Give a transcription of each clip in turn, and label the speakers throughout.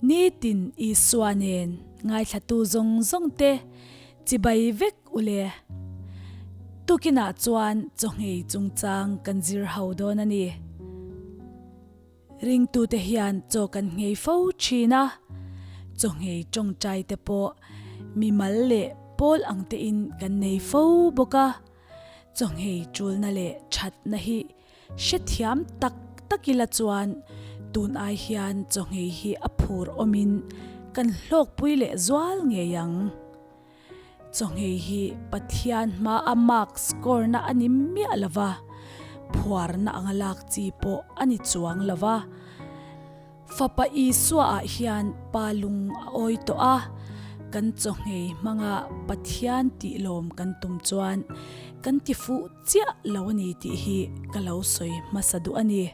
Speaker 1: Nitin Isua nen ngaithlatu zawng zawng te chibai vek u le. Tukinah chuan chawnghei chungchang kan zir ho dawn a ni. Ringtute hian chaw kan nghei fo thin a, chaw nghei tawngtai te pawh mimal leh pawl ang tein kan nei fo bawk a, chaw nghei tulna leh thatna hi hrethiam tak tak ila chuan tun ai hian chaw nghei hi a phur awmin kan hlawkpui leh zual ngei ang. Chawnghei hi Pathian hmaa mark score na a ni miah lo va, phuarna anga lak chi pawh a ni chuang lo va. Fapa Isua ah hian pa lung a awi tawh a, kan chawnghei hmanga Pathian tih lawm kan tum chuan kan ti fuh chiah lo a ni tih hi ka lo sawi hmasa duh a ni.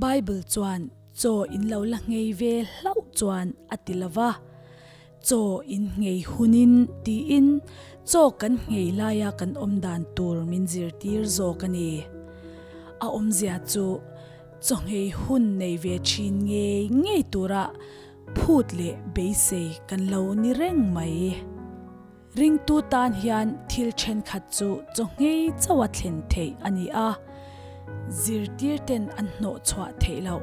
Speaker 1: Bible chuan chaw in lo la nghei ve hlauh chuan a ti lo va. Chaw in nghei hunin tiin chaw kan nghei laia kan awm dan tur min zirtir zawk a ni. A awmzia chu chaw nghei hun nei ve thin ngei ngei tura phut leh beisei kan lo ni reng mai. Ringtu tan hian thil thenkhat chu chaw nghei chauha thlen theih a ni a, zirtir ten an hnawh chhuah theih loh.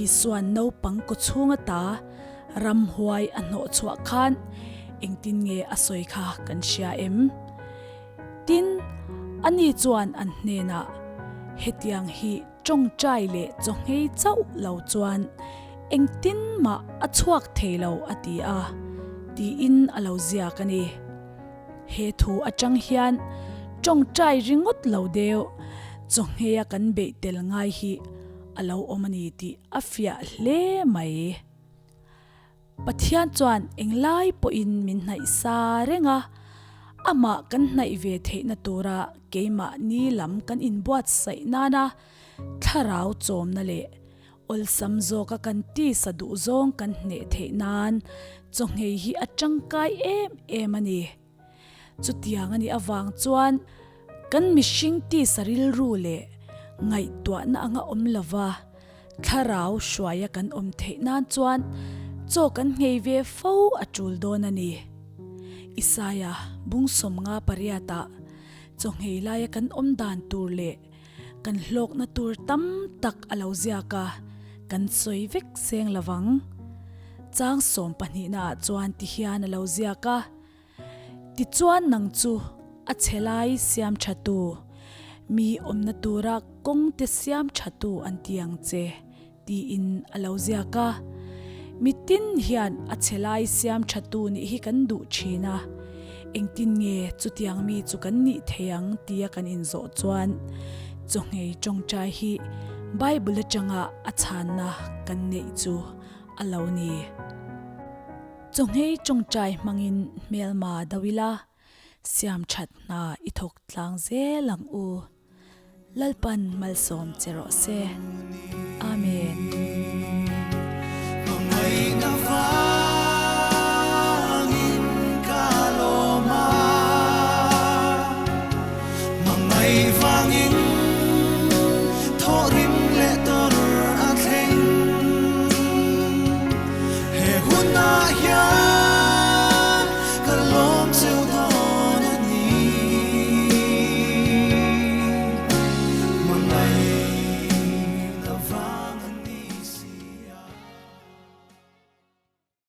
Speaker 1: Isuan naupang kaw chhung ata ramhuai a hnawh chhuah khan engtin nge a sawi kha kan hria em? Tin, ani chuan an hnenah, Hetiang hi tawngtai leh chaw nghei chauh lo chuan engtin mah a chhuak thei lo a ti a, tiin a lo ziak a ni. He thu atang hian tawngtai ringawt lo deuh chaw ngheia kan beih tel ngai hi a lo awm a ni tih a fiah hle mai. Pathian chuan englai pawhin min hnaih sa reng a, amah kan hnaih ve theihna tura keimahni lam kan inbuatsaih nana thlarau chawmna leh awlsam zawka kan tisa duhzawng kan hneh theih nan chawnghei hi a tangkai em em a ni. Chutiang a nih avang chuan kan mihring tisa rilru leh ngaihtuahna anga awm lova thlarau hruaia kan awm theih nan chuan chaw kan nghei ve fo a tul dawn a ni. Isaia bung 58 ah chaw nghei laia kan awm dan tur leh kan hlawkna tur tam tak a lo ziak a, kan sawi vek seng lovang. Chang 12 naah chuan tihian a lo ziak a. Tichuan nang chu a chhe lai siam tha tu, mi awmna tura kawng te siam tha tu an ti ang che, tiin a lo ziak a. Mitin hian a chhe lai siam tha tu nih hi kan duh thin a, engtin nge chutiang mi chu kan nih thei ang tia kan inzawh chuan chawnghei tawngtai hi Bible atanga a chhanna kan neih chu a lo ni. Chawnghei tawngtai hmangin hmelma do ila, siam that hna i thawk tlang zel ang u. Lalpan malsawm che rawh se. Amen.